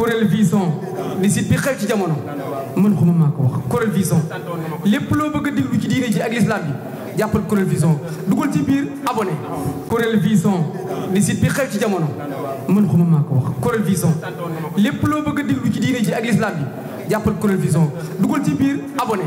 Kourel Vision di site bi xew ci jamono man xuma maa ko wax Kourel Vision lépp loo bëgg a déglu ci diine ji ak l'islam bi jàppal Kourel Vision dugal ci biir abonné Kourel Vision di site bi xew ci jamono man xuma maa ko wax Kourel Vision lépp loo bëgg a déglu ci diine ji ak l'islam bi jàppal Kourel Vision dugal ci biir abonné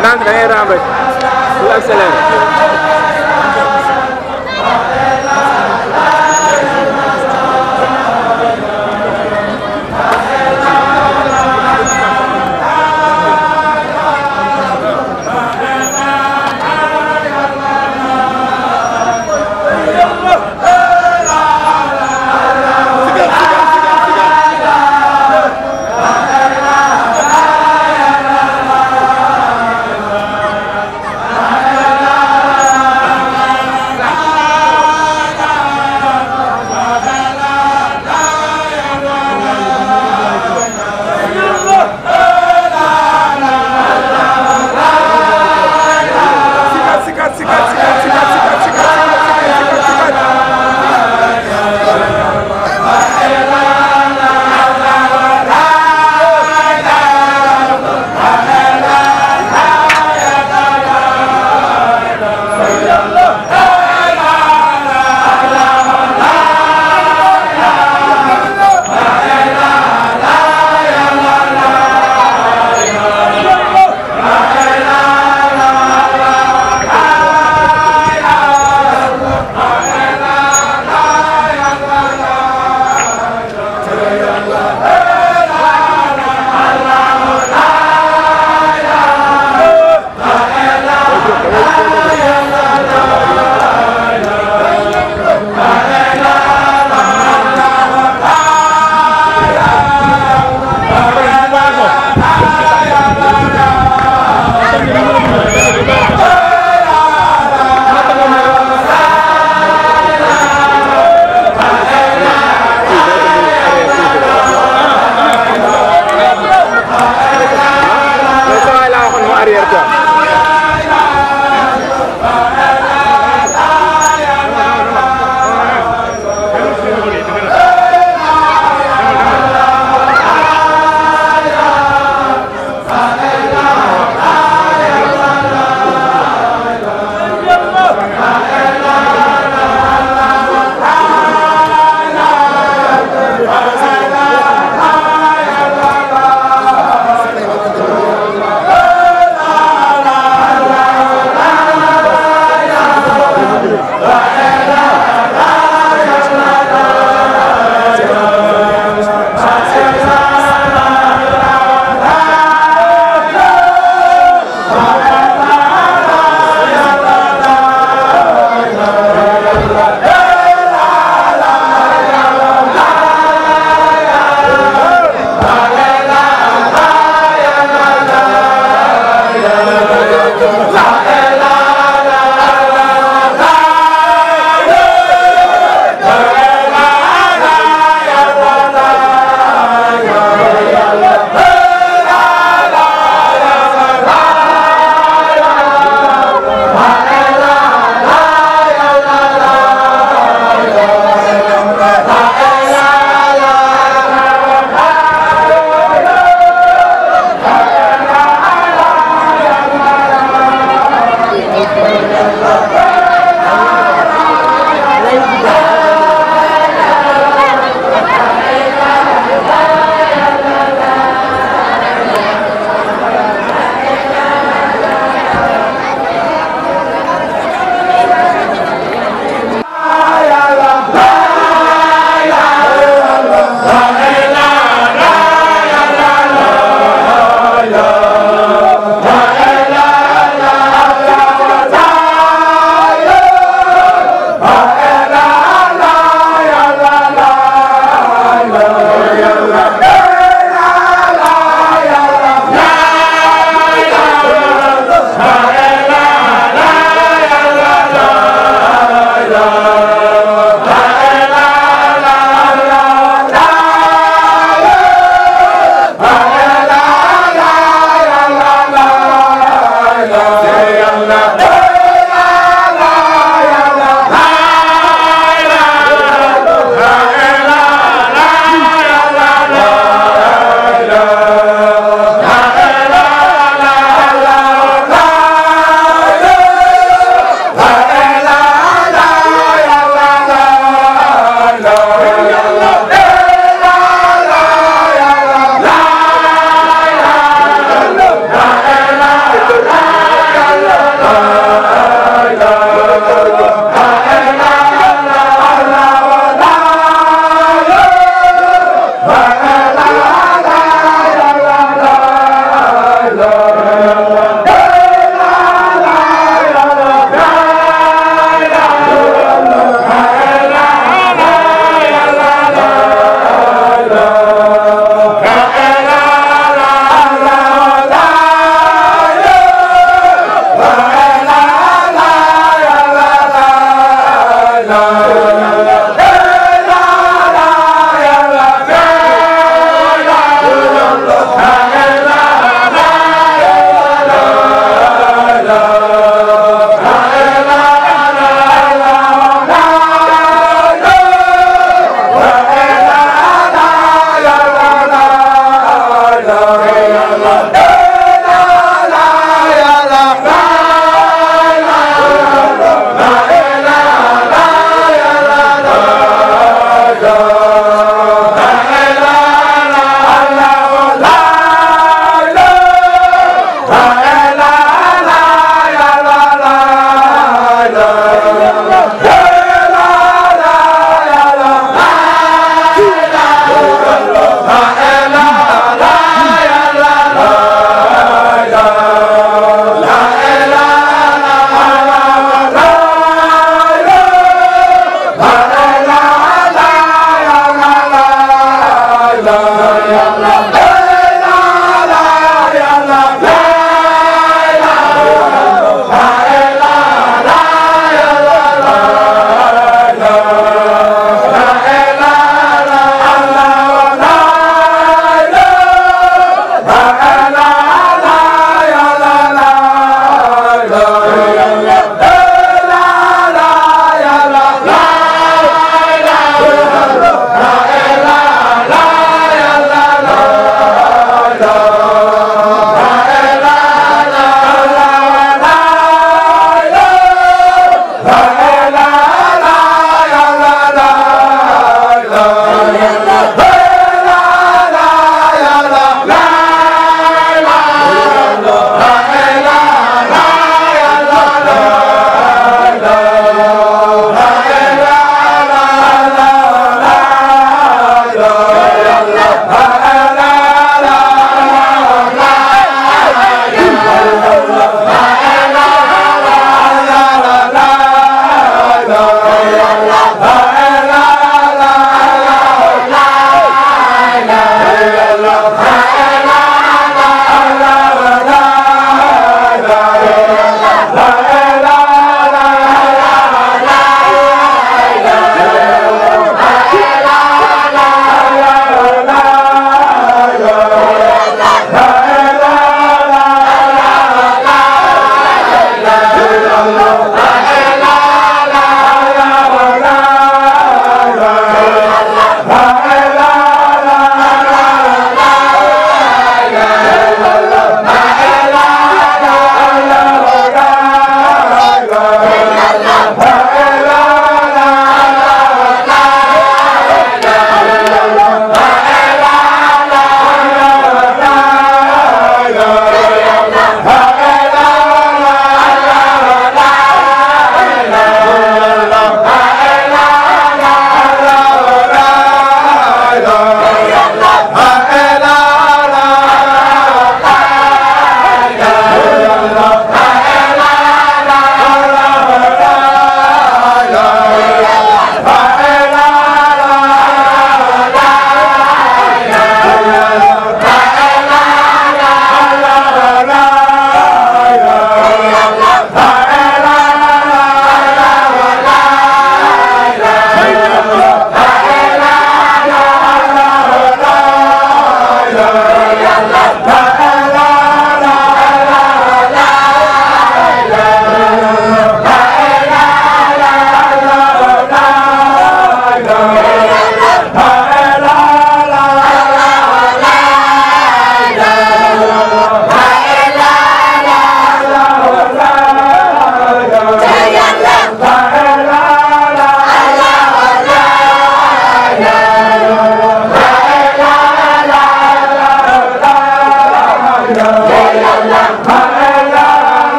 ndànk da ngay raam rek bul accéléré. la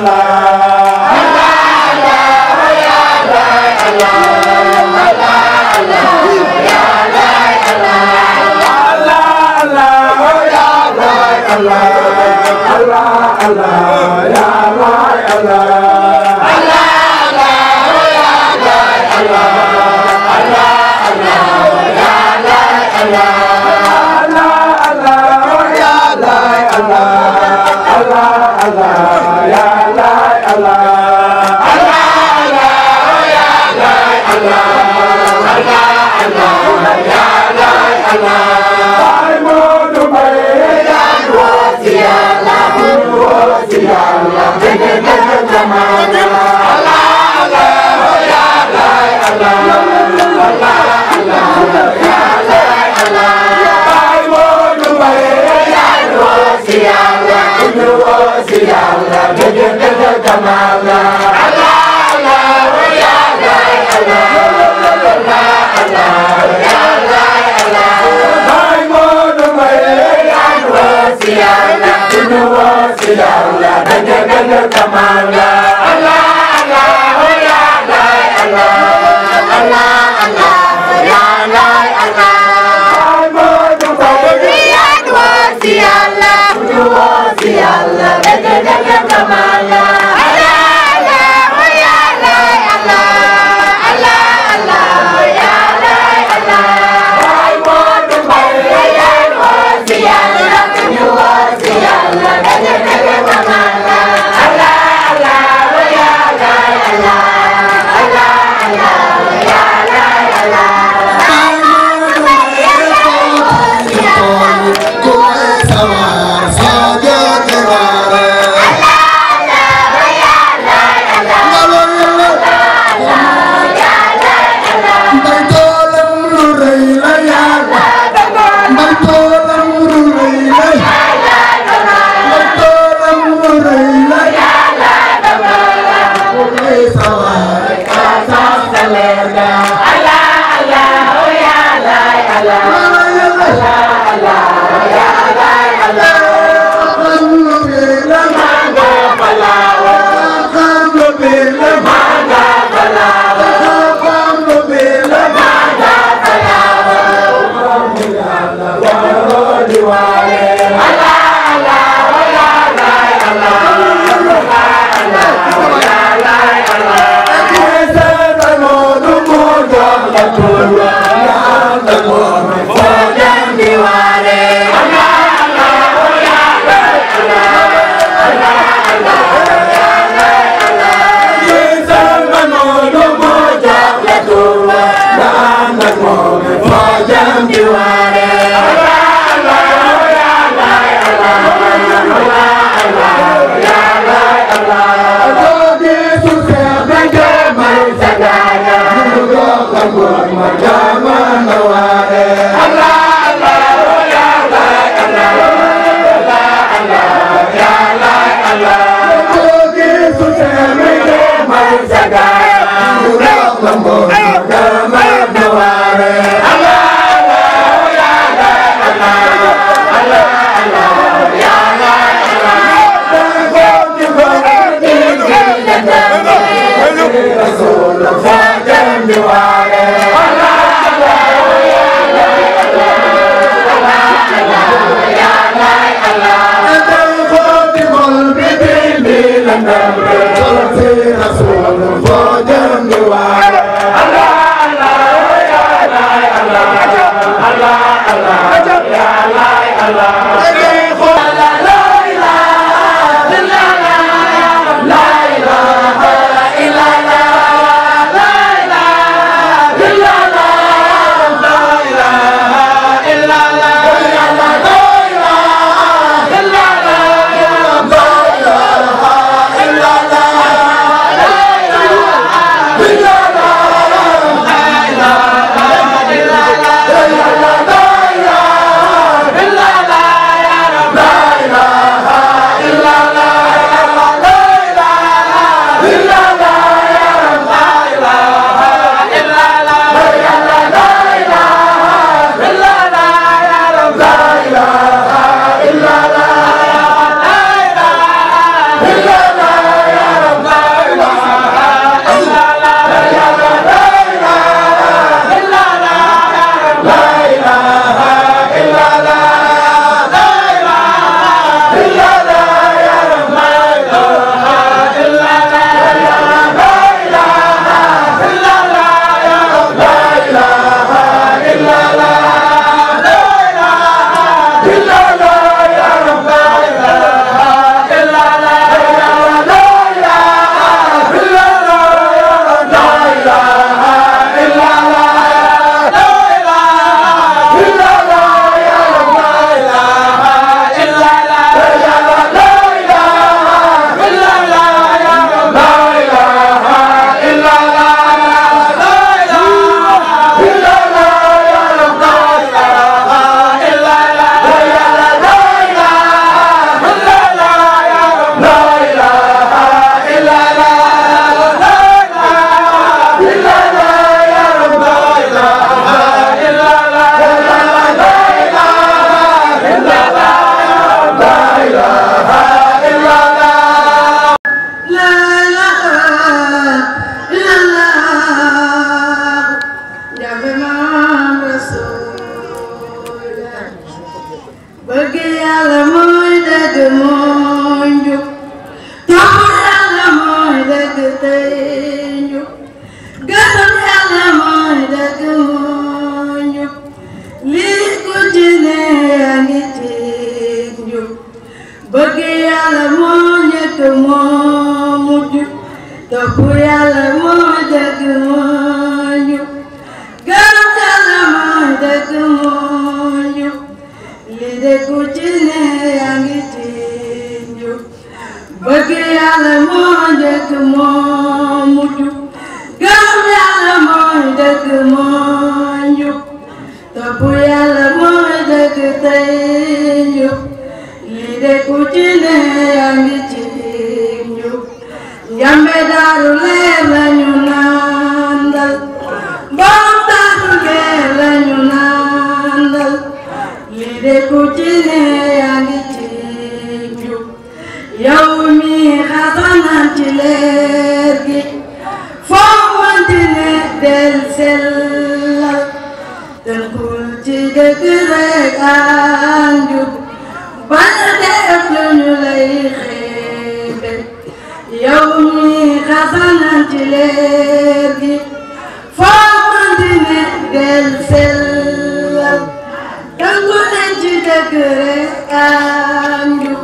La topp yàlla mooy dëgg moo njub gëm yàlla mooy dëgg moo njub li de ku ci ne yaa ngi ci njub bëgg yàlla mooy dëgg moo mujj gëm yàlla mooy dëgg moo njub topp yàlla mooy dëgg tey njub li de ku ci ne yaa ngi ci njub njambe daaru leer lañu nandal borom daaru leer lañu nandal li de ku ci ne yaa ngi ci njub yow mi xasanaan ci leer gi foo wanti ne del sellal tënkul ci dëgg rek ak njub bañ a def lu ñu lay xeebe yow mi xasanaan ci leer gi foo wanti ne del sellal tënkul ci dëgg rek ak njub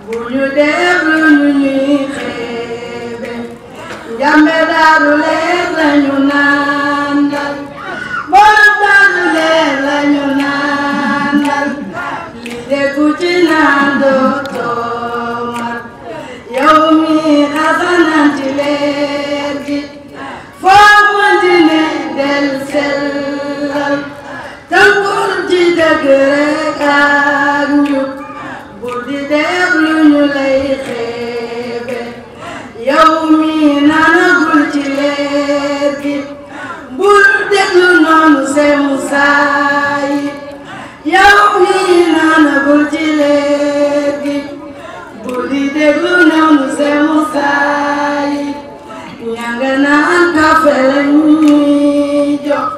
bu ñu def lu ñu ñuy xeebe njambe daaru leer lañu nandal borom daaru leer lañu nandal li de ku ci naan dootoo mar yow mi xasanaan ci leer gi foo mënti ne del sellal tënkul ci dëgg rek ak njub bu di def lu ñu lay xeebe yow mi naanagul ci leer gi bul déglu noonu see Musaa yi yow mi naanagul ci leer gi bul di déglu noonu see Musaa yi ñanga naan kafe la ñuy jox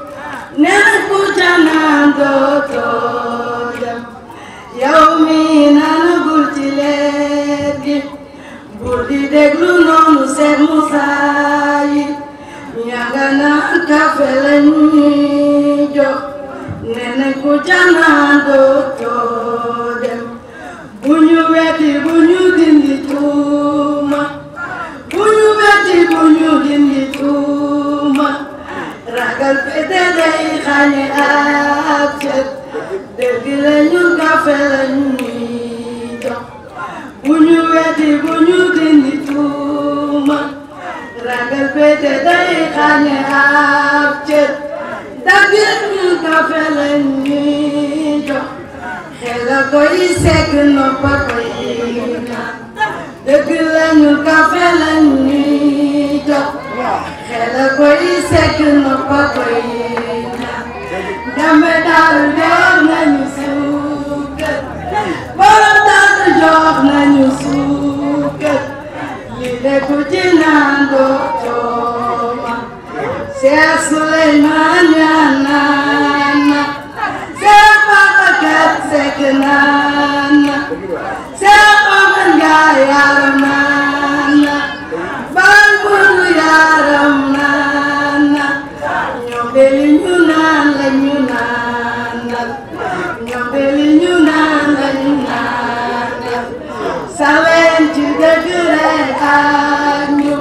nee ku ca naan dootoo dem yow mi naanagul ci leer gi bul di déglu noonu see Musaa yi ñanga naan kafe la ñuy jox nee ku ca naan dootoo dem bu ñu weti bu ñu dindi tuuma bu ñu weti bu ñu dindi tuuma ragal fete day xañe ak cet dëgg la ñu kafe la ñuy jox bu ñu weti bu ñu dindi tuuma ragal fete day xañe ak cet dëgg la ñu kafe la ñuy jox xel a koy sekk noppa koy naan dëgg la ñu kafe la ñuy jox xel a koy sekk noppa koy naan njambe daaru jox nañu suukar borom daaru jox nañu suukar li de ku ci naan dootoo mar Seex Suleymaan ñaan naan na Seex Babacar Sekk naan na Seex Omar Njaay yaram naan na Baay Moodu yaram naan na ñoom de li ñu naan la ñu naanal ñoom de li ñu naan la ñu naanal saleen ci dëgg rek ak ñu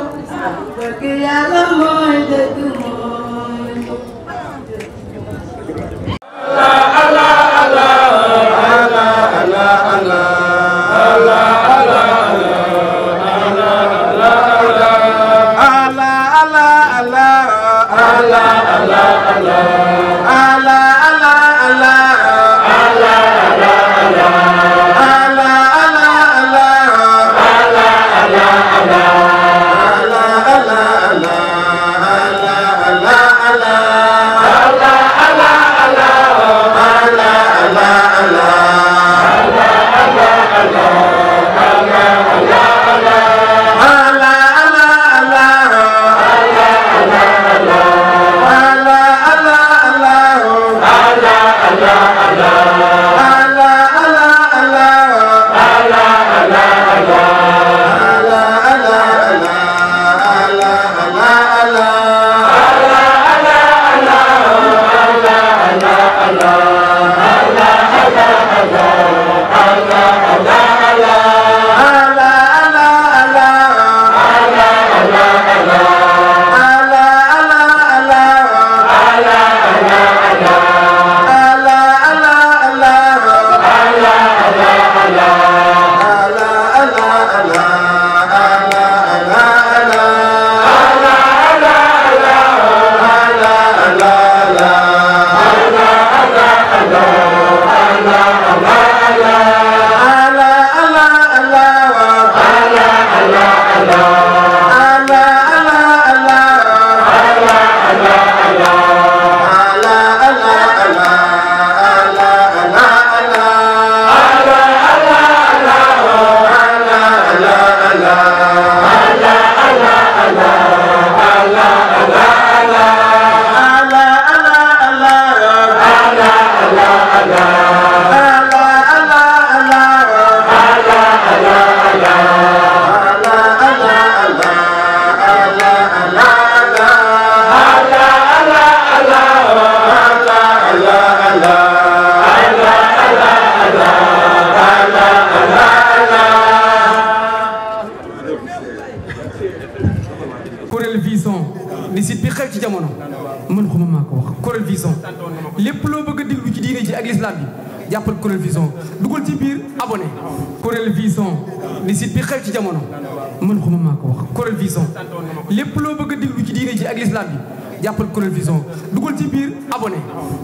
bëgg Yàlla mooy dëgg mooy ñu Allah Kourel Vision di site bi xew ci jamono man xuma maa ko wax Kourel Vision lépp loo bëgg a déglu ci diine ji ak l'islam bi jàppal Kourel Vision dugal ci biir abonné Kourel Vision di site bi xew ci jamono man xuma maa ko wax Kourel Vision lépp loo bëgg a déglu ci diine ji ak l'islam bi jàppal Kourel Vision dugal ci biir abonné